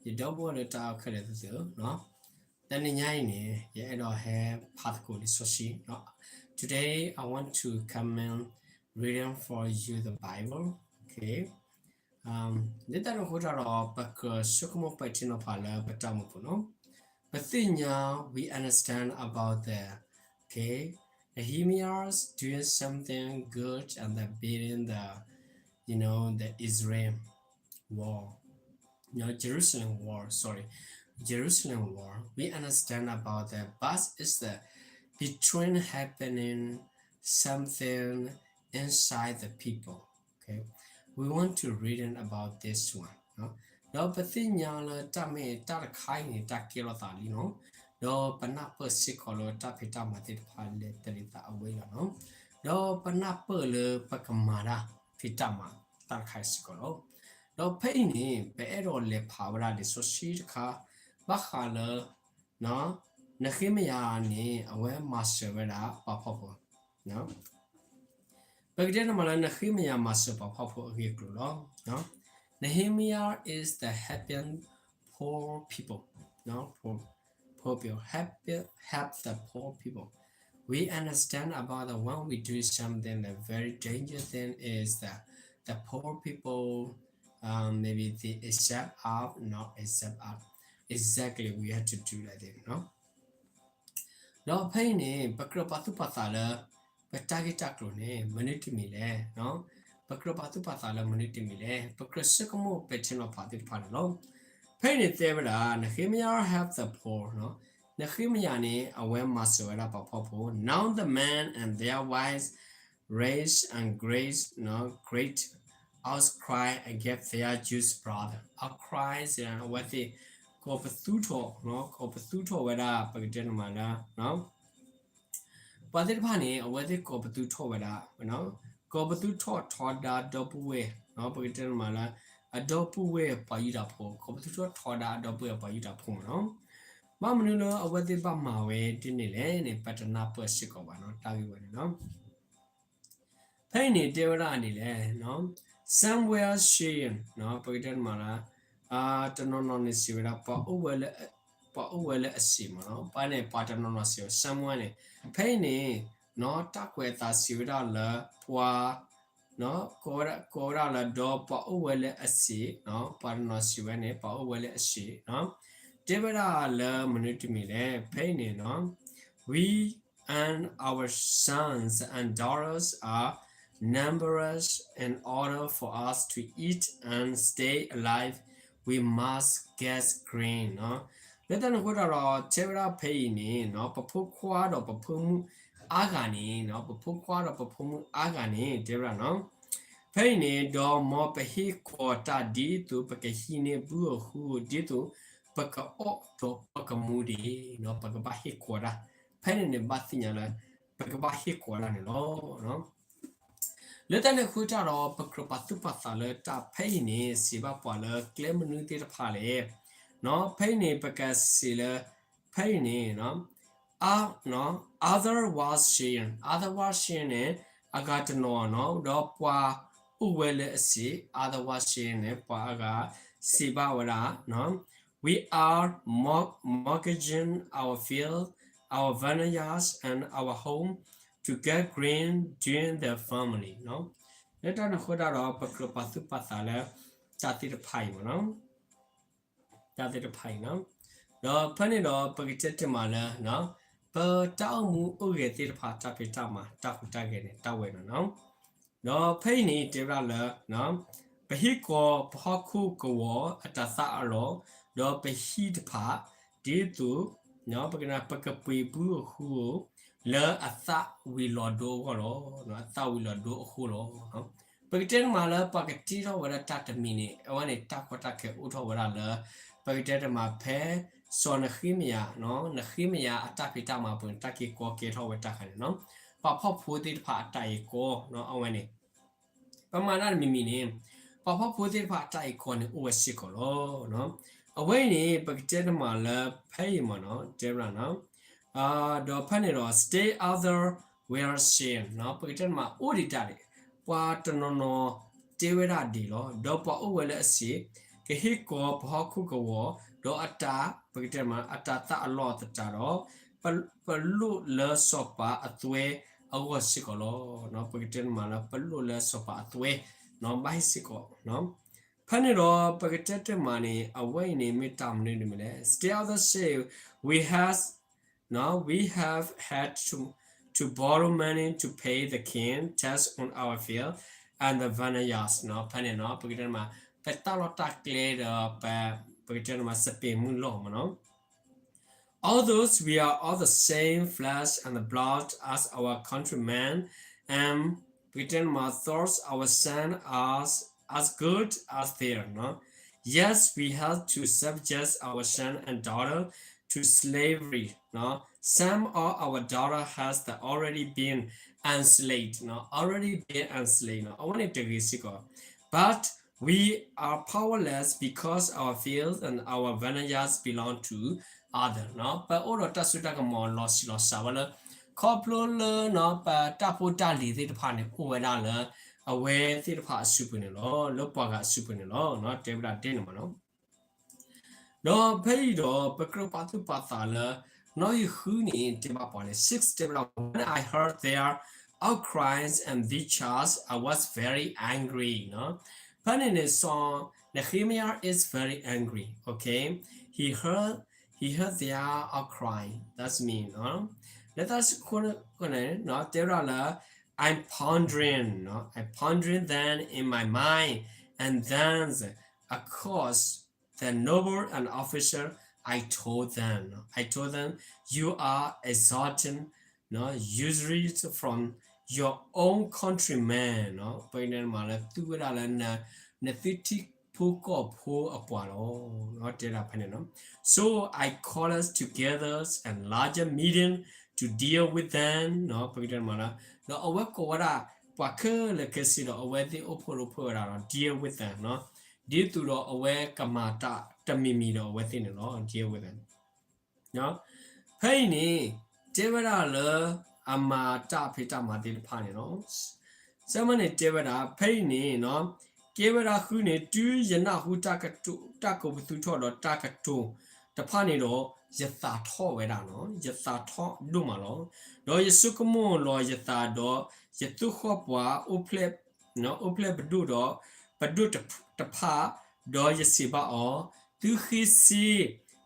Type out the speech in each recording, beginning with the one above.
ယဒီပုၢ်ဝဲၢ်လၢတၢ်အဲၣ်ခဲလၢာ်သ့ၣ်ဧၢ, တနံၤညါအံၤန့ၣ် ယအဲၣ်ဒိးဟဲဖးသကိးလံာ်စီဆှံ, Today I want to come and reading for you the Bible. လၢတၢ်န့ၣ်အဃိတၢ်ဒီး ပကြၢးဆိကမိၣ်ပဲာ်ထံနီၤဖးလၢပတၢ်အိၣ်မူပူၤလီၤ. ပသ့ၣ်ညါ we understand about the, okay, Nehemiah's doing something good and the building the, you know, the Israel wall. You know, Jerusalem wall, sorry, Jerusalem wall. We understand about that, but it's the between happening something inside the people. Okay, we want to reading about this one. ဒီးပသ့ၣ်ညါလၢတၢ်မ့ၢ်တၢ်တခါအံၤန့ၣ် တၢ်ကဲထီၣ်သးလံလီၤ. ဒီးပနၢ်ပၢၢ်စ့ၢ်ကီးလၢတၢ်ဖံးတၢ်မၤသ့ၣ်တဖၣ်လဲၤတရံးသးအဝဲအံၤလီၤလီၤ. ဒီးပနၢ်ပၢၢ်လၢပကမၤတၢ်ဖံးတၢ်မၤတၢ်တခါအံၤစ့ၢ်ကီးလီၤ. ဒီးဖဲအံၤန့ၣ် ပအဲၣ်ဒိးလဲၤဖးဝဲဒၣ်လံာ်စီဆှံတခါ ဘၣ်ဃးလၢ နဃ့မယၤန့ၣ် အဝဲမၤစၢၤဝဲဒၣ်ပှၤဖှီၣ်ဖိ ပကတဲန့ၣ်မးလၢ နဃ့မယၤမၤစၢၤပှၤဖှီၣ်ဖိအဂ့ၢ်အကျိၤလီၤ. Nehemiah is the helping poor people, poor, poor people, help, help the poor people. We understand about the when we do something, the very dangerous thing is that the poor people, um, maybe they accept up, not accept up. Exactly, we have to do like that, no? ဒီးဖဲအံၤန့ၣ် ပကြၢးပာ်သူၣ်ပာ်သးလၢ ပတၢ်ဂ့ၢ်တၢ်ကျိၤန့ၣ် မနုၤတမံၤလဲၣ်, ပကြၢးပာ်သူၣ်ပာ်သးလၢမနုၤတမံၤလဲၣ်, ပကြၢးဆိကမိၣ်ပဲာ်ထံနီၤဖးသ့ၣ်တဖၣ်န့ၣ်လီၤ. ဖဲအံၤန့ၣ်တဲဝဲဒၣ် Nehemiah help the poor, နဃ့မယၤန့ၣ် အဝဲမၤစၢၤဝဲဒၣ်ပှၤဖှီၣ်ဖိ, Now the men and their wives raised a great, great outcry against their Jewish brother. Outcry အဝဲသ့ၣ် ကိးပသူထီၣ်, ကိးပသူထီၣ်ဝဲဒၣ် ပကတဲန့ၣ်မးလၢ ပှၤသ့ၣ်တဖၣ်န့ၣ် အဝဲသ့ၣ်ကိးပသူထီၣ်ဝဲဒၣ်, ကိးပသူထီၣ်ထီဒါဒီပုၢ်ဝဲၢ်, ပကတဲန့ၣ်မးလၢ အဒီပုၢ်ဝဲၢ်ပှၤယူဒၤဖိ, ကိးပသူထီၣ်ထီဒါအဒီပုၢ်ဝဲၢ်ပှၤယူဒၤဖိမးလီၤ. ဘၣ်မနုၤလၢအဝဲသ့ၣ်ဘၣ်မၤဝဲဒ်န့ၣ်လဲၣ်န့ၣ် ပတနၢ်ပၢၢ်စ့ၢ်ကီးဘၣ်နီၤ တၢ်ဂ့ၢ်ဝဲန့ၣ်လီၤ. ဖဲအံၤန့ၣ်တဲဝဲဒၣ်ဒ်လဲၣ်, some were sharing, ပကတဲန့ၣ်မးလၢ တနီၤနီၤန့ၣ်စံးဝဲဒၣ် ပှၤအိၣ်ဝဲလၢအစံးမးလီၤ. ပှၤန့ၣ် ပှၤတနီၤနီၤစံးဝဲ some were န့ၣ်, ဖဲအံၤန့ၣ် တၢ်ကွဲးအသးစံးဝဲဒၣ်လၢပှၤ ကိးဝဲဒၣ်လၢဒီးပှၤအိၣ်ဝဲလၢအစံး, ပှၤတနီၤစံးဝဲန့ၣ် ပှၤအိၣ်ဝဲလၢအစံး, တဲဝဲဒၣ်လၢမနုၤတမံၤလဲၣ်, ဖဲအံၤန့ၣ် we and our sons and daughters are numerous, in order for us to eat and stay alive, we must get grain. လၢတၢ်န့ၣ်အဃိတၢ်ဒီး တဲဝဲဒၣ်ဖဲအံၤန့ၣ် ပဖိခွါဒီးပဖိမုၣ်အါဂၤန့ၣ်, ပဖိခွါဒီးပဖိမုၣ်အါဂၤန့ၣ် တဲဝဲဒၣ်နီၤ ဖဲအံၤန့ၣ် ဒီးမ်ပဟ့ၣ်ကီၤတၢ်ဒ်သိးပကဟံးန့ၢ်ဘုဧိၤဃုဧိၤ ဒ်သိးပကအီၣ်ဒီးပကမူဒံး, ပကဘၣ်ဟ့ၣ်ကီၤတၢ်, ဖဲန့ၣ်န့ၣ် ဘၣ်သ့ၣ်ညါလၢ ပကဘၣ်ဟ့ၣ်ကီၤတၢ်န့ၣ်လီၤ. လၢတၢ်န့ၣ်အဃိတၢ်ဒီး ပကြၢးပာ်သူၣ်ပာ်သးလၢတၢ်ဖဲအံၤန့ၣ် စံးဘၣ်ပှၤလၢကျဲမနုၤသ့ၣ်တဖၣ်လဲၣ်, ဖဲအံၤန့ၣ် ပကစံးလၢ ဖဲအံၤန့ၣ် other were sharing, other were sharing န့ၣ် အဂၤတနီၤနီၤ ဒီးပှၤအိၣ်ဝဲလၢအစံး, other were sharing န့ၣ် ပှၤအဂၤစံးဘၣ်ဝဲဒၣ် we are mortgaging our field, our vineyards and our home to get grain during the famine. လၢတၢ်န့ၣ်အဃိတၢ်ဒီး ပကြၢးပာ်သူၣ်ပာ်သးလၢ တၢ်သ့ၣ်တဖၣ်အံၤမးနီၤ တၢ်သ့ၣ်တဖၣ်အံၤနီၤ. ဒီးဖဲန့ၣ်ဒီး ပကတဲတ့ၢ်မးလၢ ပတၢ်အိၣ်မူအိၣ်ဂဲၤသ့ၣ်တဖၣ် တၢ်ဖံးတၢ်မၤ တၢ်ဟူးတၢ်ဂဲၤန့ၣ် တၢ်ဝဲနီၤနီၤ. ဒီးဖဲအံၤန့ၣ် တဲဝဲဒၣ်လၢ ပဟ့ၣ်ကီၤပဟီၣ်ခိၣ်ကဝီၤအတၤသၣ်အလီၢ်, ဒီးပဟံၣ်တဖၣ် ဒ်သိး ပကနၢ် ပကပှ့ၤဘုဧိၤဃုဧိၤ လၢအသၣ်ဝံၤလီၤဒိအဂီၢ်လီၤ. အသၣ်ဝံၤလီၤဒိအဃိလီၤ. ပကတဲန့ၣ်မးလၢပှၤကတ့ထီၣ်ဝဲဒၣ်တၢ်တမံၤန့ၣ် အဝဲန့ၣ်တၢ်ကီတၢ်ခဲအိၣ်ထီၣ်ဝဲဒၣ်လၢ ပကတဲတ့ၢ်မးဖဲ စီၤနဃ့မယၤ, နဃ့မယၤအတၢ်ဖံးတၢ်မၤပူၤန့ၣ် တၢ်က့ၤကီကဲထီၣ်ဝဲတၢ်ခါန့ၣ်နီၤ. ပှၤဖှီၣ်ဖိသ့ၣ်တဖၣ်အတၢ်အံၤကီ အဝဲန့ၣ် ပမၤတၢ်တမံၤမံၤန့ၣ် ပှၤဖှီၣ်ဖိသ့ၣ်တဖၣ်အတၢ်အံၤကီန့ၣ်အိၣ်ဝဲစ့ၢ်ကီးလီၤ. အဝဲအံၤန့ၣ် ပကတဲတ့ၢ်မးလၢဖဲအံၤမးနီၤ တဲဝဲဒၣ်နီၤ ဒီးဖဲန့ၣ်ဒီး still other were saying ပကတဲတ့ၢ်မးအိၣ်ဒံးတၢ်န့ၣ် ပှၤတနီၤနီၤတဲဝဲဒၣ်ဒ်လီၤ. ဒီးပှၤအိၣ်ဝဲလၢအစံး ကဟ့ၣ်ကီၤပဟီၣ်ခိၣ်ကဝီၤ, ဒီးအတၢ်, ပကတဲမး အတၢ်သၣ်အလီၢ်အသတးဒီး, ပ, ပလိၣ်လၢစီၤပၤအသွဲအဂီၢ်စ့ၢ်ကီးလီၤ. ပကတဲမးလၢပလိၣ်လၢစီၤပၤအသွဲ, ဘၣ်ဟ့ၣ်စ့ၢ်ကီး ဖဲန့ၣ်ဒီး ပကတဲတမးန့ၣ် အဝဲအံၤန့ၣ် မ့ၢ်တၢ်မနုၤဒ်မ့ၢ်လဲၣ်. Stay out the shade, we have, no, we have had to, to borrow money to pay the king tax on our field and the vineyards. ဖဲန့ၣ် ပကတဲတမး ပတၢ်လီၢ်တၢ်ကျဲဒီး ပ, ပကတဲတမး စပံးမုၢ်လီၢ်မးနီၤ Although we are all the same flesh and blood as our countrymen, and pretend my thoughts our sons are as good as theirs, no? Yes, we have to subject our son and daughter to slavery, no? Some of our daughter has the already been enslaved, no? Already been enslaved, no? အဝဲန့ၣ်တဂ့ၤစ့ၢ်ကီး But we are powerless because our fields and our vineyards belong to other, ပအိၣ်ဒီးတၢ်စိတၢ်ကမီၤလီၤဆံးလီၤစှၤဝဲလၢ ခီဖျိလၢ ပတၢ်ဖိတၢ်လံၤသ့ၣ်တဖၣ်န့ၣ် အိၣ်ဝဲဒၣ်လၢ အဝဲသ့ၣ်တဖၣ်အစုပူၤန့ၣ်လီၤ. လၢပှၤဂၤအစုပူၤန့ၣ်လီၤ. တဲဝဲဒၣ်ဒ်န့ၣ်မးနီၤ ဒီးဖဲအံၤဒီး ပကြၢးပာ်သူၣ်ပာ်သးလၢ နီၣ်ဂံၢ်ဃုန့ၣ် တဲဘၣ်ပှၤန့ၣ် six တဲဝဲဒၣ် When I heard their outcries and discharge, I was very angry, ဖဲန့ၣ်န့ၣ် Psalm Nehemiah is very angry, okay? He heard, he heard their outcry, that's mean, လၢတၢ်စူခိၣ်န့ၣ် တဲဝဲဒၣ်လၢ I'm pondering, no? I pondering them in my mind, and then, of course, the noble and officer, I told them, no? I told them, you are exalting, no? Usury from your own countrymen, ပကတဲမးလၢ သူဝဲဒၣ်လၢ နသုထံဖိကီၢ်ဖိအပှၤလီၤ. တဲဒၣ်ဖဲန့ၣ် So I called together a larger meeting to deal with them, ပကတဲမးလၢ ဒီးအဝဲကိးဝဲဒၣ် ပှၤခဲလၢာ်ခဲဆ့ဒီး အဝဲသ့ၣ်အိၣ်ဖှိၣ်ရိဖှိၣ်ဝဲဒၣ်ဒီး deal with them, ဒ်သိးဒီးအဝဲကမၤတၢ်တမံၤမံၤဒီးအဝဲသ့ၣ်န့ၣ်လီၤ. Deal with them. ဖဲအံၤန့ၣ် တဲဝဲဒၣ်လၢ အမၤတၢ်ဖံးတၢ်မၤသ့ၣ်တဖၣ်န့ၣ်လီၤ. ဆၢမုၢ်န့ၣ်တဲဝဲဒၣ် ဖဲအံၤန့ၣ် ကဲဝဲဒၣ်ဃုန့ၣ် တုၤယနၢ်ဟူတၢ်ကတိၤ, တၢ်ကပသူထီၣ်ဒီးတၢ်ကတိၤတဖၣ်န့ၣ်ဒီး ယသးထီၣ်ဝဲဒၣ်လီၤ. ယသးထီၣ်ဒိၣ်မးလီၤ. ဒီးယဆိကမိၣ်လီၤယသးဒီး ယသိၣ်ဃီၣ်ပှၤ အိၣ်ဖျဲၣ်ပဒိၣ်ဒီး ပဒိၣ်တဖၣ်, ဒီးယစံးဘၣ်အီၤ, သုဃ့စ့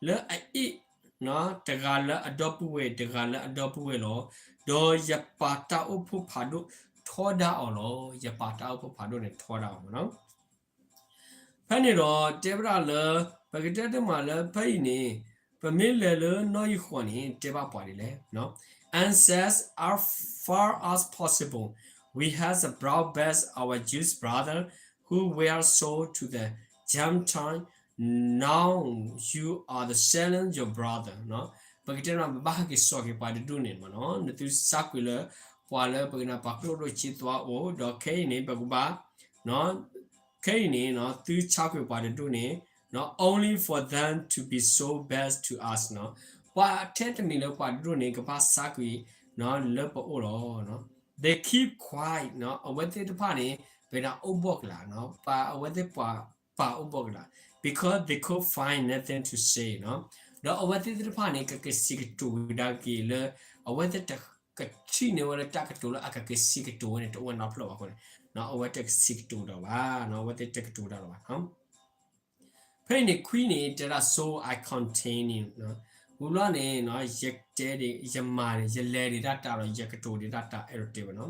လၢအအ့ၣ် တဂၤလၢအဒီပုၢ်ဝဲၢ်, တဂၤလၢအဒီပုၢ်ဝဲၢ်လီၤ. ဒီးယပာ်တၢ်အိၣ်ဖှိၣ်ဖးဒိၣ်ထီဒါအီၤလီၤ. ယပာ်တၢ်အိၣ်ဖှိၣ်ဖးဒိၣ်န့ၣ်ထီဒါအီၤမးနီၤ ဖဲန့ၣ်ဒီး တဲဝဲဒၣ်လၢ ပကတဲတမးလၢဖဲအံၤန့ၣ် ပမ့ၢ်လဲၤလၢနီၣ်ဂံၢ်ဃိးန့ၣ် တဲဘၣ်ပှၤဒ်လဲၣ်. And says, as far as possible, we have brought back our Jewish brother who were sold to the Gentile, now you are selling your brother, ပကတဲမး ပဘၣ်ဟဲက့ၤစိာ်က့ၤပှၤတဒူၣ်န့ၣ်မးနီၤ နသုဆါကွံာ်လၢ ပှၤလၢပကနၢ်ပှၤကျိၣ်ဒိၣ်စ့သွါအိၣ် ဒီးခဲအံၤန့ၣ် ပကဘၣ် ခဲအံၤန့ၣ် သုဆါကွံာ်ပှၤတဒူၣ်န့ၣ် only for them to be sold back to us, ပှၤထဲတမံၤလၢပှၤတဒူၣ်န့ၣ် ကဘၣ်ဆါကွံာ် လၢပအိၣ်လီၤ. They keep quiet, အဝဲသ့ၣ်တဖၣ်န့ၣ် ပဒၣ်အိၣ်ဘှီၣ်ကလာ်, ပှၤအဝဲသ့ၣ်ပှၤပာ်အိၣ်ဘှီၣ်ကလာ်, because they could find nothing to say, ဒီးအဝဲသ့ၣ်တဖၣ်န့ၣ် ကကစံးကတိၤဝဲဒၣ်က့ၤလၢ အဝဲသ့ၣ်တကထံၣ်န့ၢ်ဝဲလၢတၢ်ကတိၤလၢအကကစံးကတိၤဝဲန့ၣ် တအိၣ်နီတဖျၢၣ်ဘၣ်အဃိန့ၣ် အဝဲတကစံးကတိၤတၢ်ဘၣ်, အဝဲသ့ၣ်တကတိၤတၢ်လၢၤဘၣ်. ဖဲအံၤန့ၣ် ခွံန့ၣ် တဲဒၣ် so I continue, ဝံၤဘျီန့ၣ် ယတဲဒံး ယမၤန့ၣ် ယလဲၤဒံးတၢ်တၢ်ဒီး ယကတိၤဒံးတၢ်တၢ် အဲၣ်ဒိးတဲဝဲနီၤ,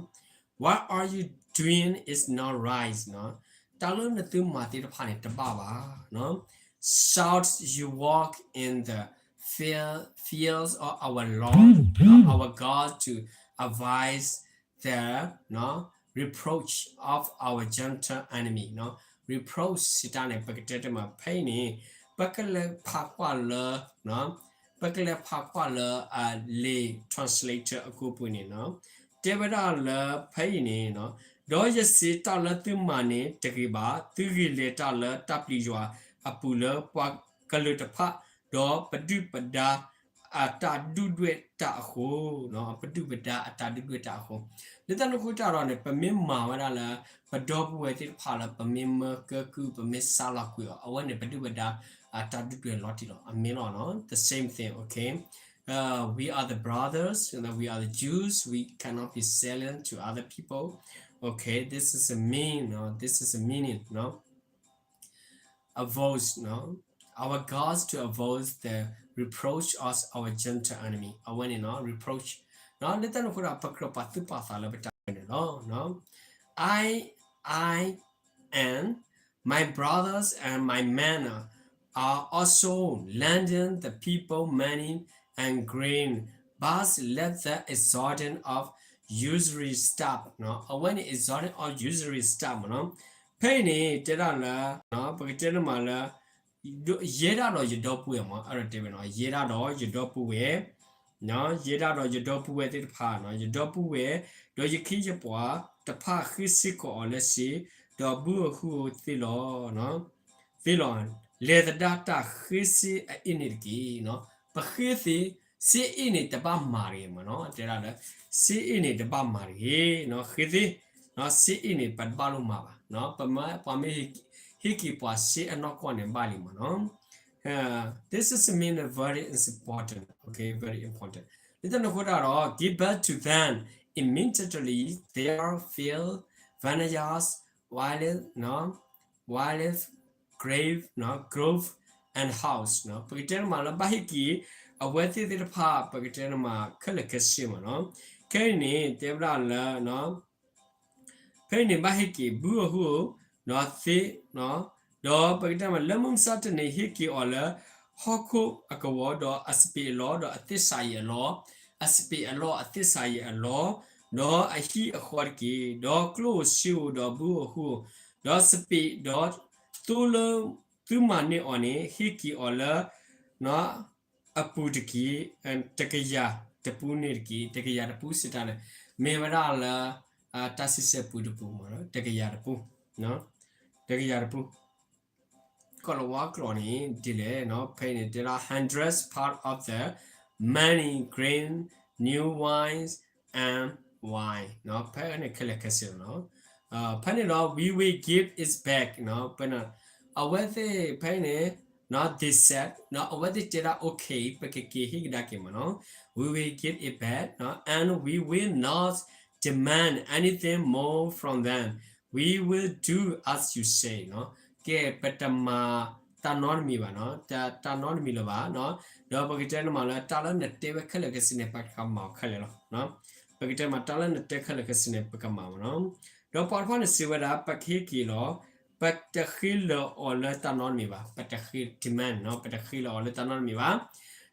What are you doing is not right, တၢ်လၢနသုမၤသ့ၣ်တဖၣ်န့ၣ် တဘၣ်ဘၣ်. Should you walk in the fear, fears of our Lord, our God to avoid the reproach of our Gentile enemy, reproach စံးတၢ်န့ၣ် ပကတဲတမး ဖဲအံၤန့ၣ် ပကလဲၤဖးကွၢ်လၢ ပကလဲၤဖးကွၢ်လၢအလံာ် translator အကိပူၤန့ၣ် တဲဝဲဒၣ်လၢဖဲအံၤန့ၣ် ဒီးယစံးတၢ်လၢသုမၤန့ၣ်တဂ့ၤဘၣ်, သုဂ့ၤလဲၤတၢ်လၢတၢ်ပျံၤယွၤအပူၤလၢပှၤကလုာ်တဖၣ်, ဒီးပဒုၣ်ပဒါ အတၢ်ဒုၣ်ဒွဲၣ်တၢ်အဃိ, ပဒုၣ်ပဒါအတၢ်ဒုၣ်ဒွဲၣ်တၢ်အဃိ, လၢတၢ်န့ၣ်အဃိတၢ်ဒီးန့ၣ် ပမ့ၢ်မၤဝဲဒၣ်လၢ ပဒီပုၢ်ဝဲၢ်သ့ၣ်တဖၣ်လၢ ပမ့ၢ်မၢကဲကုၢ် ပမ့ၢ်စးလီၤကွံာ်အီၤ အဝဲန့ၣ် ပဒုၣ်ပဒါအတၢ်ဒုၣ်ဒွဲၣ်လီၤတံၢ်လီၤ. အမ့ၢ်လီၤနီၤ the same thing, okay? Uh, we are the brothers, you know, we are the Jews, we cannot be silent to other people. Okay, this is a mean, no? This is a meaning, no? Avoid, no? Our gods to avoid the reproach of our gentle enemy. အဝဲန့ၣ်နီၤ reproach နီၤ လၢတၢ်န့ၣ်အဃိဒီး ပကြၢးပာ်သူၣ်ပာ်သးလၢပတၢ်န့ၣ်လီၤ. I, I and my brothers and my men are also lending the people money and grain, but let the exorbitant of usury stop နီၤ အဝဲန့ၣ် exorbitant of usury stop မ့ၢ်နီၤ ဖဲအံၤန့ၣ် တဲဒၣ်လၢ ပကတဲန့ၣ်မးလၢ ယဲဒၣ်ဒီးယဒီပုၢ်ဝဲၢ်မး အဲၣ်ဒိးတဲဝဲနီၤ ယဲဒၣ်ဒီးယဒီပုၢ်ဝဲၢ် ယဲဒၣ်ဒီးယဒီပုၢ်ဝဲၢ်သ့ၣ်တဖၣ် ယဒီပုၢ်ဝဲၢ် ဒီးယခ့ယပှၤတဖၣ်ဃ့စ့ၢ်ကီးအီၤလၢစ့ ဒီးဘုဧၢဟုဧၢသ့ၣ်လီၤ သ့ၣ်လီၤ လဲၤသဒၣ်တၢ်ဃ့စ့အအ့ၣ်န့ၣ်တက့ၢ်. ပဃ့သ့ စ့အ့ၣ်န့ၣ်တဘၣ်မၤတဂ့ၤမးနီၤ တဲဒၣ်လၢ စ့အ့ၣ်န့ၣ်တဘၣ်မၤတဂ့ၤ ဃ့သ့ စ့အ့ၣ်န့ၣ် ပတဘၣ်လိၣ်မၤဘၣ် ပမ့ၢ်ပှၤမ့ၢ်ဟ့ၣ်က့ၤပှၤစ့အနီၢ်ကီၢ်န့ၣ်ဘၣ်လံမးနီၤ This is mean very important, okay, very important. လၢတၢ်န့ၣ်အဃိတၢ်ဒီး give back to them immediately their field, vineyards, olive, olive, grave, grove, and house ပကတဲန့ၣ်မးလၢဘၣ်ဟ့ၣ်က့ၤ အဝဲသ့ၣ်သ့ၣ်တဖၣ် ပကတဲန့ၣ်မးခဲလၢာ်ခဲဆ့မးနီၤ ခဲအံၤန့ၣ် တဲဝဲဒၣ်လၢ ဖဲအံၤန့ၣ် ဘၣ်ဟ့ၣ်က့ၤ ဘုဧၢဟုဧၢ သ့ ဒီးပကတဲမး လၢမုၢ်မဆါတနံၤ ဟ့ၣ်က့ၤအီၤလၢ ဟီၣ်ခိၣ်အကဝီၤ ဒီးအစပံးအလီၢ် ဒီးအသ့ၣ်စၤယံးအလီၢ်, အစပံးအလီၢ် အသ့ၣ်စၤယံးအလီၢ်, ဒီးအဟံၣ်အဃီတက့ၢ်. ဒီးကျိၣ်ဧိၤစ့ဧိၤ ဒီးဘုဧိၤဟုဧိၤ, ဒီးစပံး ဒီးသိလၢသုမၤန့ၢ်အီၤန့ၣ် ဟ့ၣ်က့ၤအီၤလၢ အပူၤတက့ၢ်, တကယၤတပူန့ၣ်တက့ၢ်. တကယၤတပူစံးတၢ်န့ၣ် မ့ၢ်ဝဲဒၣ်လၢ တၢ်စံးဆၢပူတပူမး တကယၤတပူ, တကယၤတပူ. ကီၢ်လၤဝါကျိာ်န့ၣ် ဒ်လဲၣ်, ဖဲအံၤန့ၣ် တဲဒၣ် hundredth part of the money, grain, new wines and wine. ဖဲန့ၣ်ခဲလၢာ်ခဲဆ့လီၤ. ဖဲန့ၣ်ဒီး we will give it back. အဝဲသ့ၣ်ဖဲအံၤန့ၣ် they said, အဝဲသ့ၣ်တဲဒၣ် okay, ပကက့ၤဟ့ၣ်ကဒါက့ၤမးနီၤ. We will give it back, and we will not demand anything more from them. We will do as you say. ကဲ ပတမၤတၢ်နီတမံၤဘၣ်နီၤ, တၢ်နီတမံၤလၢၤဘၣ်နီၤ. ဒီးပကတဲန့ၣ်မးလၢ တၢ်လၢနတဲဝဲခဲလၢာ်ခဲဆ့န့ၣ် ပကမၤအီၤခဲလၢာ်လီၤ. ပကတဲမး တၢ်လၢနတဲခဲလၢာ်ခဲဆ့န့ၣ် ပကမၤမးနီၤ. ဒီးပှၤတဖၣ်န့ၣ်စံးဝဲဒၣ် ပကဟ့ၣ်က့ၤလီၤ, ပတဃ့လၢာ်အီၤလၢတၢ်နီတမံၤဘၣ်, ပတဃ့ demand နီၤ, ပတဃ့လၢာ်အီၤလၢတၢ်နီတမံၤဘၣ်.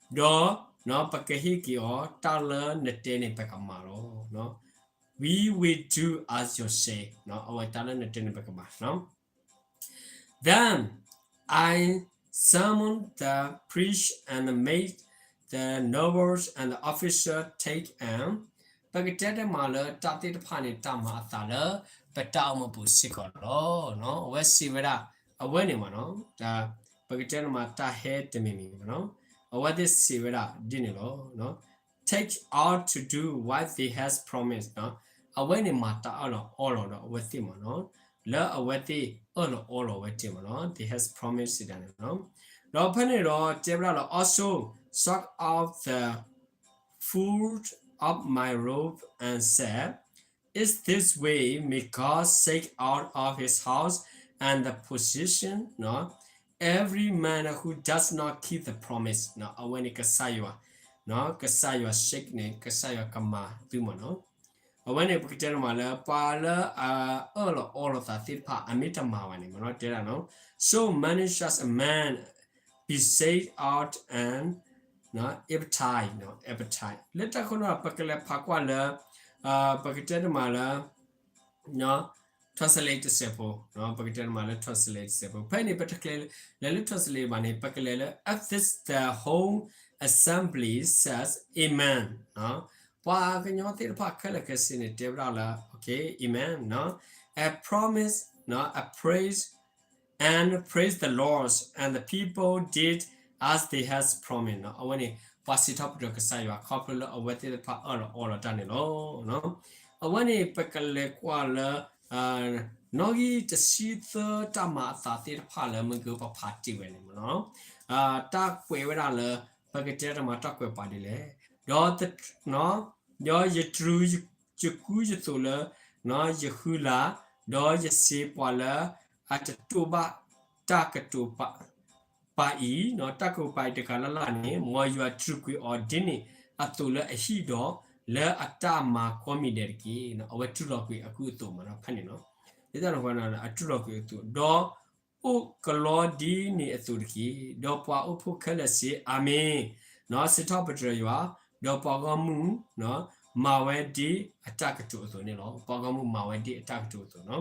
ဒီး ပကဟ့ၣ်က့ၤအီၤ တၢ်လၢနတဲန့ၣ် ပကမၤလီၤ. We will do as you say. အဝဲတၢ်လၢနတဲန့ၣ် ပကမၤ Then I summoned the priests and made the nobles and the officers take aim. ပကတဲတမးလၢတၢ်သ့ၣ်တဖၣ်န့ၣ် တၢ်မၤအသးလၢ ပတၢ်အိၣ်မူပူၤစ့ၢ်ကီးလီၤ. အဝဲစံးဝဲဒၣ် အဝဲန့ၣ်မးနီၤ, ပကတဲတမးတၢ်ဟဲတမံၤမံၤမးနီၤ, အဝဲသ့ၣ်စံးဝဲဒၣ်ဒ်န့ၣ်လီၤ. Take out to do what they has promised. အဝဲန့ၣ်မၤတၢ်အၢၣ်လီၤအီလီၤဒီးအဝဲသ့ၣ်မးနီၤ, လၢအဝဲသ့ၣ်အၢၣ်လီၤအီလီၤဝဲတ့ၢ်မးနီၤ, they has promised စံးတၢ်န့ၣ်လီၤ. ဒီးဖဲန့ၣ်ဒီးတဲဝဲဒၣ်လၢ also sort out the fold of my robe and said, Is this way may God shake out of his house and the possession every man who does not keep the promise. အဝဲန့ၣ်ကစၢ်ယွၤ, ကစၢ်ယွၤ shake န့ၣ် ကစၢ်ယွၤကမၤသုမးနီၤ. အဝဲန့ၣ်ပကတဲန့ၣ်မးလၢ ပှၤလၢအအၢၣ်လီၤအီလီၤသးသ့ၣ်တဖၣ် အမ့ၢ်တမၤဘၣ်န့ၣ်မးနီၤ တဲဒၣ်နီၤ, so many such a man be shake out and appetite, appetite လၢတၢ်ခိၣ်န့ၣ် ပကလဲၤဖးကွၢ်လၢ ပကတဲန့ၣ်မးလၢ translate တစဲးဖိ, ပကတဲန့ၣ်မးလၢ translate တစဲးဖိ, ဖဲန့ၣ် ပတလဲၤလၢ translate ဘၣ်န့ၣ် ပကလဲၤလၢ at this the whole assembly says amen. ပှၤကညီသ့ၣ်တဖၣ်ခဲလၢာ်ခဲဆ့န့ၣ် တဲဝဲဒၣ်လၢ okay, amen, a promise, a praise, and praise the Lord, and the people did as they has promised. အဝဲန့ၣ် ပှၤစံးထီၣ်ပတြၢၤကစၢ်ယွၤ ခီဖျိလၢအဝဲသ့ၣ်တဖၣ်အၢၣ်လီၤအီလီၤတၢ်န့ၣ်လီၤ. အဝဲန့ၣ် ပကလဲၤကွၢ်လၢ နီၣ်ဂံၢ်တဆံသၢတၢ်မၤအသးသ့ၣ်တဖၣ်လၢမုၢ်ကပဖးတ့ၢ်ဝဲန့ၣ်မ့ၢ်နီၤ, တၢ်ကွဲးဝဲဒၣ်လၢ ပကတဲတမၤတၢ်ကွဲးပှၤဒ်လဲၣ်, ဒီး ဒီးယတြူးယကူယသိးလၢ ယဃုလၤ, ဒီးယစံးပှၤလၢ အတတိၢ်ဘၣ်တၢ်ကတိၤပာ်အံၤ, တၢ်ကတိၤပာ်အံၤတဂၤလၢ်လၢ်န့ၣ် မ်ယွၤတြူးကွံာ်အီၤဒ်န့ၣ်အသိးလၢအဟံၣ်ဒီး လၢအတၢ်မၤကိးမံၤဒဲးတက့ၢ်. အဝဲတြူးလီၤကွံာ်အကူအသိးမ့ၢ်နီၤ ဖဲန့ၣ်နီၤ, လၢတၢ်န့ၣ်အဃိ အတြူးလီၤကွံာ်အကူအသိး ဒီးအိၣ်ကလီဒ်န့ၣ်အသိးတက့ၢ်. ဒီးပှၤအိၣ်ဖှိၣ်ခဲလၢာ်စံး, အၤမ့ၣ်, စံးထီၣ်ပတြၢၤယွၤ, ဒီးပှၤဂီၢ်မုၢ် မၤဝဲဒ်အတၢ်ကတိၤအသိးန့ၣ်လီၤ. ပှၤဂီၢ်မုၢ်မၤဝဲဒ်အတၢ်ကတိၤအသိးနီၤ.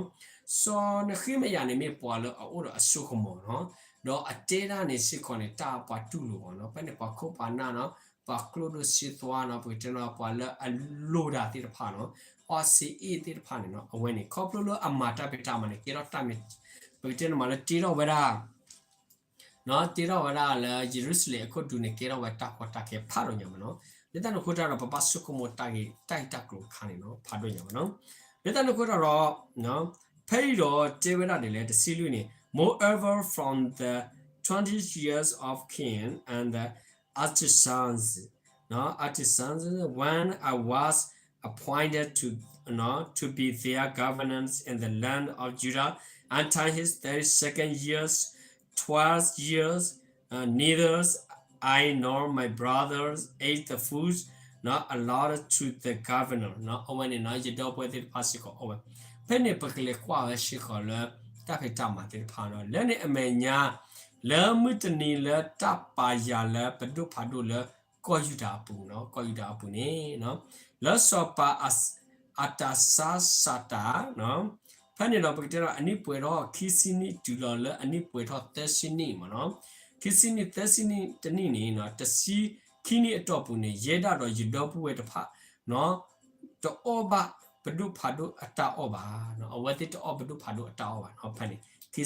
စီၤနဃ့မယၤန့ၣ်မ့ၢ်ပှၤလၢအအိၣ်ဒီးအစိကမီၤနီၤ, ဒီးအတဲဒၣ်န့ၣ်စ့ၢ်ကီးန့ၣ် တၢ်ပှၤတူၢ်လိာ်အီၤနီၤ, ဖဲန့ၣ်ပှၤခိၣ်ပှၤနၢ်နီၤ, ပှၤကျိၣ်ဒိၣ်စ့သွါနီၤ, ပကတဲနီၤ ပှၤလၢအလိၣ်တၢ်သ့ၣ်တဖၣ်နီၤ, အီၣ်စ့အ့ၣ်သ့ၣ်တဖၣ်န့ၣ်နီၤ, အဝဲန့ၣ် ခီဖျိလၢအမၤတၢ်ဖံးတၢ်မၤန့ၣ် ကဲထီၣ်တၢ်မ့ၢ် ပကတဲန့ၣ်မးလၢတ့ထီၣ်ဝဲဒၣ် တ့ထီၣ်ဝဲဒၣ်လၢယရူၤၡလ့ၣ်အခိၣ်ဒူန့ၣ် ကဲထီၣ်ဝဲတၢ်ကီတၢ်ခဲဖးဒိၣ်ညါမ့ၢ်နီၤ. လၢတၢ်န့ၣ်အဃိတၢ်ဒီး ပဘၣ်ဆိကမိၣ်တၢ်ဂ့ၢ်တၢ်ဂ့ၢ်တၢ်ကျိၤတခါန့ၣ်နီၤ ဖးဒိၣ်ညါမ့ၢ်နီၤ. လၢတၢ်န့ၣ်အဃိတၢ်ဒီး ဖဲအံၤဒီးတဲဝဲဒၣ်ဒ်လဲၣ် တဆံလွံၢ်န့ၣ် Moreover, from the twenty years of king and the artisans, artisans, when I was appointed to, to be their governors in the land of Judah, until his thirty-second years, twelve years, uh, neither I nor my brothers ate the food not allotted to the governor. အဝဲန့ၣ်နီၤ ယဒီပုၢ်ဝဲၢ်သ့ၣ်တဖၣ်စ့ၢ်ကီးအီၣ်ဝဲ, ဖဲန့ၣ်ပကလဲၤကွၢ်ဝဲစ့ၢ်ကီးလၢ တၢ်ဖံးတၢ်မၤသ့ၣ်တဖၣ်နီၤ လၢန့ၣ်အမဲာ်ညါ လၢမုၢ်တနံၤလၢတၢ်ပာ်ယၤလၢပဒိၣ်ဖးဒိၣ်လၢကီၢ်ယူဒၤအပူၤနီၤ ကီၢ်ယူဒၤအပူၤန့ၣ် လၢစီၤပၤအတၢ်စါစးတၢ် ဖဲန့ၣ်ဒီးပကတဲဒီး အနံၣ်ပှဲၤထီၣ်ခံဆံနံၣ်တုၤလီၤလၢအနံၣ်ပှဲၤထီၣ်သၢဆံနံၣ်မ့ၢ်နီၤ, ခံဆံနံၣ်သၢဆံနံၣ်တနံၣ်န့ၣ် တဆံခံနံၣ်အတီၢ်ပူၤန့ၣ် ယဲဒၣ်ဒီးယဒီပုၢ်ဝဲၢ်တဖၣ် တအီၣ်ဘၣ်ပဒိၣ်ဖးဒိၣ်အတၢ်အီၣ်ဘၣ်, အဝဲသ့ၣ်တအီၣ်ပဒိၣ်ဖးဒိၣ်အတၢ်အီၣ်ဘၣ်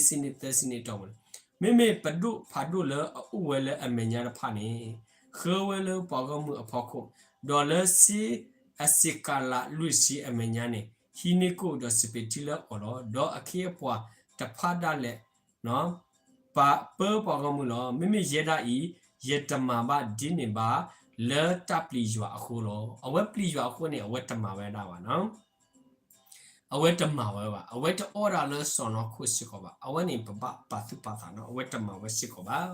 နီၤ ဖဲန့ၣ် ခံဆံနံၣ်သၢဆံနံၣ်အတီၢ်ပူၤန့ၣ် မ့မ့ၢ်ပဒိၣ်ဖးဒိၣ်လၢအအိၣ်ဝဲလၢအမဲာ်ညါတဖၣ်န့ၣ် ဃၢဝဲလၢပှၤဂီၢ်မုၢ်အဖီခိၣ်, ဒီးလၢစ့အစ့းကၤလးလွံၢ်ဆံအမဲာ်ညါန့ၣ် ဟံးန့ၢ်ကိၣ်ဒီးစပံးထံလၢအီၤလီၤ. ဒီးအခ့အပှၤတဖၣ်ဒၣ်လဲာ် ပာ်ပၢပှၤဂီၢ်မုၢ်လီၤ. မ့မ့ၢ်ယဲဒၣ်အံၤ ယတမၤဘၣ်ဒ်န့ၣ်ဘၣ် လၢတၢ်ပျံၤယွၤအဃိလီၤ. အဝဲပျံၤယွၤအဃိန့ၣ် အဝဲတမၤဝဲဒၣ်ဘၣ်နီၤ အဝဲတမၤဝဲဘၣ်. အဝဲတအီၣ်ဒၣ်လၢစီၢ်နီၤခိၣ်စ့ၢ်ကီးဘၣ်. အဝဲန့ၣ် ပဘၣ်ပာ်သူၣ်ပာ်သးနီၤ အဝဲတမၤဝဲစ့ၢ်ကီးဘၣ်.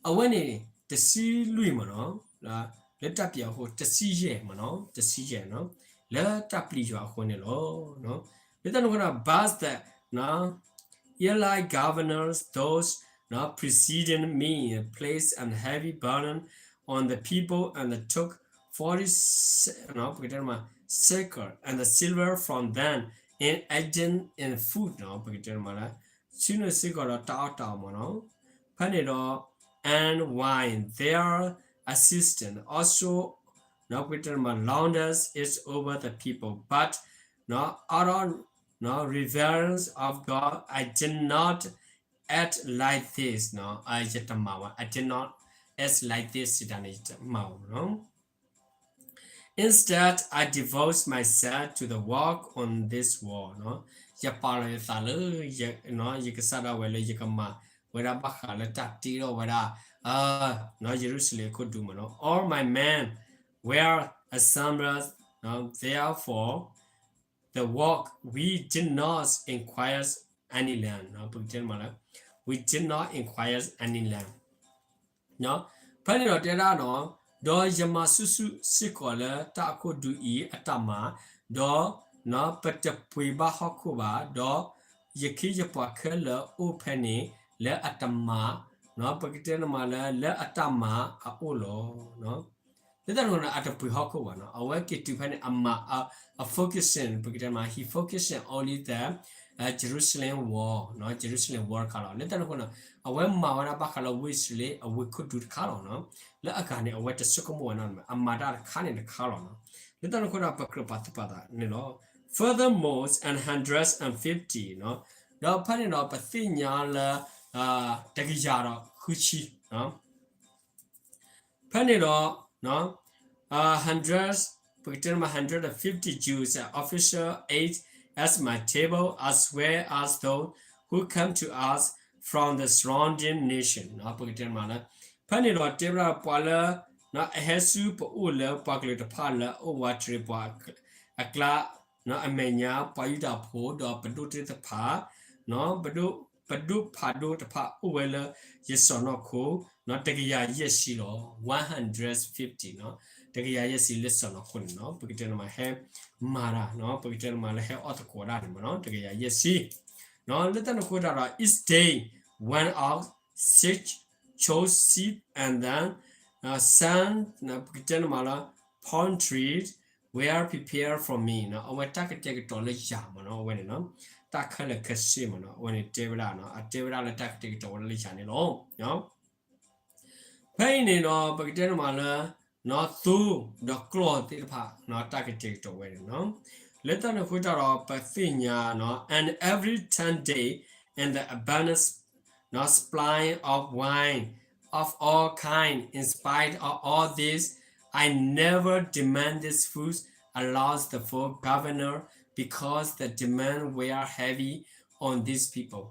အဝဲန့ၣ် တဆံလွံၢ်မ့ၢ်နီၤ လၢတၢ်ပျံၤအဃိ တဆံယဲၢ်မ့ၢ်နီၤ တဆံယဲၢ်နီၤ လၢတၢ်ပျံၤယွၤအဃိန့ၣ်လီၤ. လၢတၢ်န့ၣ်အဃိဒီး but the Eli governors, those preceding me, placed an heavy burden on the people and took forty shekel and the silver from them in exchange in food ပကတဲမးလၢ ဆူနုာ်စ့ၢ်ကီးဒီးတၢ်အီၣ်တၢ်အီမ့ၢ်နီၤ ဖဲန့ၣ်ဒီး and wine, their assistance also, ပကတဲမး laundered it over the people, but out of reverence of God, I did not act like this, ယတမၤဝဲ I did not act like this စံးတၢ်န့ၣ် ယတမၤဝဲနီၤ Instead, I devote myself to the work on this wall, ယပာ်လီၤယသးလၢ ယကစၢ်ဒၣ်ဝဲလၢယကမၤဝဲဒၣ်ဘၣ်ဃးလၢတၢ်တ့ထီၣ်ဝဲဒၣ် ယရူၤၡလ့ၣ်အခိၣ်ဒူမ့ၢ်နီၤ All my men were assembled, therefore the work, we did not inquire any land, ပကတဲမးလၢ we did not inquire any land ဖဲန့ၣ်ဒီးတဲဒၣ်နီၤ ဒီးယမၤဆူၣ်ဆူၣ်စ့ၢ်ကီးလၢတၢ်အခိၣ်ဒူအံၤအတၢ်မၤ, ဒီးပတပှ့ၤဘၣ်ဟီၣ်ခိၣ်ဘၣ်, ဒီးယခ့ယပှၤခဲလၢာ်အိၣ်ဖဲန့ၣ်လၢအတမၤ, ပကတဲန့ၣ်မးလၢ လၢအတၢ်မၤအအိၣ်လီၤ. လၢတၢ်န့ၣ်အဃိန့ၣ် အတပှ့ၤဟီၣ်ခိၣ်ဘၣ်နီၤ, အဝဲက့ၤတုၤဖဲန့ၣ် အမၤ အ focusing ပကတဲမး he focusing only the Jerusalem wall, Jerusalem wall တခါလီၤ. လၢတၢ်န့ၣ်အဃိန့ၣ် အဝဲမၤဝဲဒၣ်ဘၣ်ဃးလၢဝ့ၢ်စလ့အဝ့ၢ်ခိၣ်ဒူတခါလီၤနီၤ. လၢအဂၤန့ၣ် အဝဲတဆိကမိၣ်ဝဲနီၤ, အမၤတၢ်တခါန့ၣ်တခါလီၤနီၤ. လၢတၢ်န့ၣ်အဃိဒီး ပကြၢးပာ်သူၣ်ပာ်သးန့ၣ်လီၤ. Furthermore, and hundred and fifty နီၤ, ဒီးဖဲန့ၣ်ဒီးပသ့ၣ်ညါလၢ တကယၤဒီးဃုဆံ နီၤ. ဖဲန့ၣ်ဒီး hundred ပကတဲမး hundred fifty Jews and official ate at my table as well as those who come to us from the surrounding nation ပကတဲမးလၢ ဖဲန့ၣ်ဒီးတဲဝဲဒၣ်ပှၤလၢ အဟဲဆူပအိၣ်လၢပှၤကလုာ်တဖၣ်လၢအအိၣ်ဝးတရံးပှၤအမဲာ်ညါ ပှၤယူဒၤဖိဒီးပဒိၣ်သ့ၣ်တဖၣ် ပဒိၣ်ဖးဒိၣ်တဖၣ်အိၣ်ဝဲလၢယစီၢ်နီၤခိၣ် တကယၤယဲၢ်ဆံလီၤ one hundred fifty တကယၤယဲၢ်ဆံလၢစီၢ်နီၤခိၣ်န့ၣ်နီၤ ပကတဲန့ၣ်မးဟဲမၤတၢ် ပကတဲန့ၣ်မးလၢဟဲအီၣ်သကိးတၢ်န့ၣ်မးနီၤ တကယၤယဲၢ်ဆံ လၢတၢ်န့ၣ်အဃိတၢ်ဒီး each day went out, searched, chose sheep, and then sent ပကတဲန့ၣ်မးလၢ palm trees were prepared for me အဝဲတၢ်ကတဲာ်ကတီၤလၢယၤမးနီၤ အဝဲန့ၣ်နီၤ တၢ်ခဲလၢာ်ခဲဆ့မးနီၤ အဝဲန့ၣ်တဲဝဲဒၣ် အတဲဝဲဒၣ်လၢတၢ်ကတဲာ်ကတီၤဝဲဒၣ်လၢယၤန့ၣ်လီၤ ဖဲအံၤန့ၣ်ဒီး ပကတဲန့ၣ်မးလၢ သိဒီးကျီၢ်သ့ၣ်တဖၣ် တၢ်ကတဲာ်ကတီၤဝဲန့ၣ်နီၤ လၢတၢ်န့ၣ်အဃိတၢ်ဒီး ပသ့ၣ်ညါ and every tenth day in the abundance supply of wine of all kind. In spite of all this, I never demanded food allowance for governor because the demand were heavy on these people.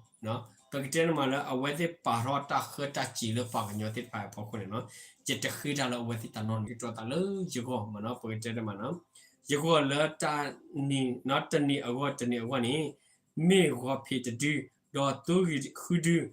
ပကတဲန့ၣ်မးလၢအဝဲသ့ၣ်ပာ်ထီၣ်တၢ်ဃၢတၢ်စံးလၢပှၤကညီသ့ၣ်တဖၣ်အဖီခိၣ်န့ၣ်နီၤ ယတဃ့တၢ်လၢအဝဲသ့ၣ်တၢ်နီတမံၤ ကတြီသးလၢယဂီၢ်မးနီၤ ပကတဲန့ၣ်မးနီၤ ယဂီၢ်လၢတၢ်နံၤ တနံၤအဂီၢ်တနံၤအဂီၢ်န့ၣ် မ့ၢ်ဂီၤဖံးတဒု ဒီးသိဃုဒု ဒီး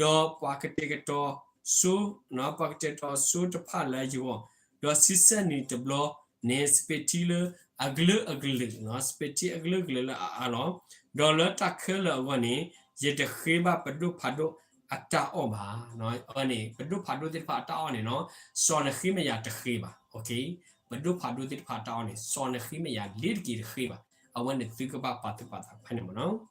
ပှၤကတဲာ်ကတီၤစိ ပှၤကတဲာ်ကတီၤစိတဖၣ်လၢယဂီၢ် ဒီးဆံဆဲၣ်နံၤတဘျီန့ၣ် စပံးထံလၢအကလုာ်ကလုာ် စပံးထံအကလုာ်ကလုာ်လၢအအါလီၤ ဒီးလၢတၢ်ခဲလၢာ်အဂီၢ်န့ၣ် ယတဃ့ဘၣ်ပဒိၣ်ဖးဒိၣ်အတၢ်အီၣ်ဘၣ် အဝဲန့ၣ် ပဒိၣ်ဖးဒိၣ်သ့ၣ်တဖၣ်အတၢ်အီၣ်န့ၣ်နီၤ စီၤနဃ့မယၤတဃ့ဘၣ် ပဒိၣ်ဖးဒိၣ်သ့ၣ်တဖၣ်အတၢ်အီၣ်န့ၣ် စီၤနဃ့မယၤလ့ၤတက့ၤတဃ့ဘၣ် အဝဲန့ၣ်သုကဘၣ်ပာ်သူၣ်ပာ်သးဖဲန့ၣ်မးနီၤ ဃ့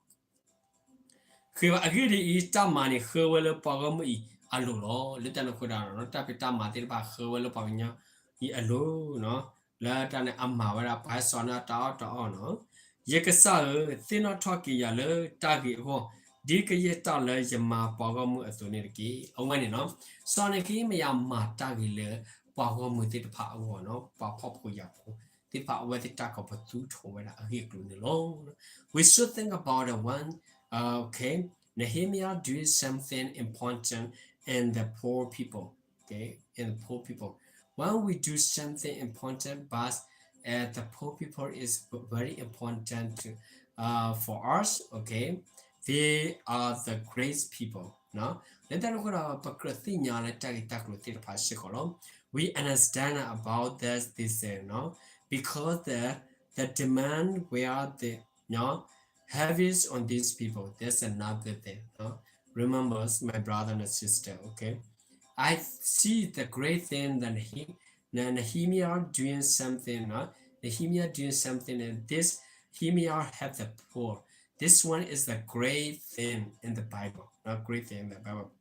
ဘၣ်အဂ့ၢ်ဒ်အံၤ တၢ်မၤန့ၣ်ဃၢဝဲလၢပှၤဂီၢ်မုၢ်အံၤအလိၤလီၤ လၢတၢ်န့ၣ်အဃိတၢ်ဒီး တၢ်ဖံးတၢ်မၤသ့ၣ်တဖၣ်ဃၢဝဲလၢပှၤကညီအံၤအလိၤနီၤ လၢတၢ်န့ၣ်အမၤဝဲဒၣ်ပှၤဟဲစီၤနၤတၢ်အီၣ်တၢ်အီနီၤ ယကစၢ်ဧၢ, သ့ၣ်နီၣ်ထီၣ်က့ၤယၤလၢတၢ်ဂ့ၤအဂီၢ်, ဒ်ကယဲၢ်တၢ်လၢယမၤပှၤဂီၢ်မုၢ်အသိးန့ၣ်တက့ၢ်. အဝဲန့ၣ်နီၤ, စီၤနဃ့မယၤမၤတၢ်ဂ့ၤလၢပှၤဂီၢ်မုၢ်သ့ၣ်တဖၣ်အဂီၢ်နီၤ, ပှၤဖှီၣ်ဖိယာ်ဖိသ့ၣ်တဖၣ် အဝဲသ့ၣ်တၢ်ကပသူထီၣ်ဝဲဒၣ်အဂ့ၢ်အကျိၤန့ၣ်လီၤ. We should think about the one, uh, okay, Nehemiah doing something important in the poor people. Okay, in the poor people. When we do something important, but uh, the poor people is very important to, uh, for us, okay, they are the great people. လၢတၢ်န့ၣ်အဃိဒီး ပကြၢးသ့ၣ်ညါလၢတၢ်ဂ့ၢ်တၢ်ကျိၤသ့ၣ်တဖၣ်စ့ၢ်ကီးလီၤ. We understand about this, this, you know, because the, the demand where the, you know, heavy on these people, that's another thing. Remember, my brother and sister, okay? I see the great thing that he, Nehemiah doing something, uh, Nehemiah doing something, and this Nehemiah help the poor. This one is the great thing in the Bible, a great thing in the Bible.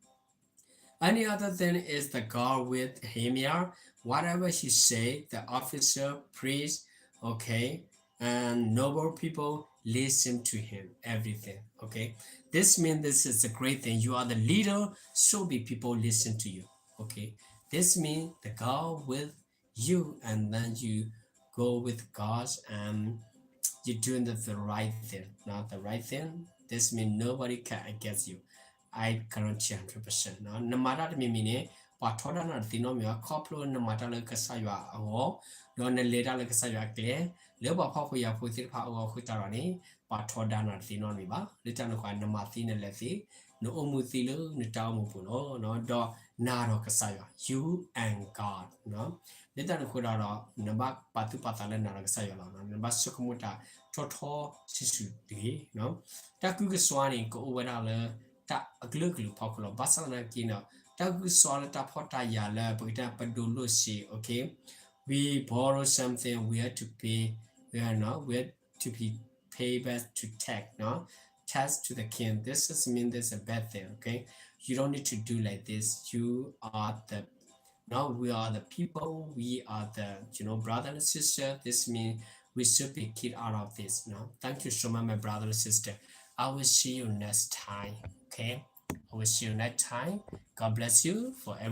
Any other thing is the God with Nehemiah. Whatever he say, the officer, priest, okay, and noble people listen to him, everything, okay? This means this is a great thing. You are the leader, so be people listen to you, okay? This means the God with you, and then you go with God, and you're doing the, the right thing, not the right thing. This means nobody can against you. I guarantee hundred percent. နမၤတၢ်တမံၤမံၤန့ၣ် ပှၤထီဒါနၤတသ့နီတမံၤဘၣ်, ခီဖျိနမၤတၢ်လၢကစၢ်ယွၤအဂီၢ်, ဒီးနလဲၤတၢ်လၢကစၢ်ယွၤအကျဲ, လၢပှၤဖှီၣ်ဖိယာ်ဖိသ့ၣ်တဖၣ်အဂီၢ်အဃိတၢ်ဒီးန့ၣ် ပှၤထီဒါနၤတသ့နီတမံၤဘၣ်. လၢတၢ်န့ၣ်အဃိ နမၤသ့နလဲၤသ့, နအိၣ်မူသ့လၢနတၢ်အိၣ်မူပူၤလီၤ. ဒီးနၤဒီးကစၢ်ယွၤ, you and God. လၢတၢ်န့ၣ်အဃိဒီး နဘၣ်ပာ်သူၣ်ပာ်သးလၢနၤဒီးကစၢ်ယွၤလီၤ. နဘၣ်ဆိကမိၣ်တၢ်ထီထီဆူၣ်ဆူၣ်တဂ့ၤ. တၢ်ကူၣ်ကစီၣ်န့ၣ် ကအိၣ်ဝဲဒၣ်လၢတၢ်အကလုာ်ကလုာ်ဖီခိၣ်လီၤ. ဘၣ်ဆၣ်သနာ်က့န့ၣ် တၢ်ကူၣ်ကစီၣ်လၢတၢ်ဖှီၣ်တၢ်ယာ်လၢ ပကတဲပဒိၣ်လိၣ်စ့, okay, we borrow something, we have to pay, we are not, we have to be pay back to tax, no? Tax to the king. This is mean this is a bad thing, okay? You don't need to do like this. You are the, no, we are the people. We are the, you know, brother and sister. This means we should be kicked out of this, no? Thank you so much, my brother and sister. I will see you next time, okay? I will see you next time. God bless you for every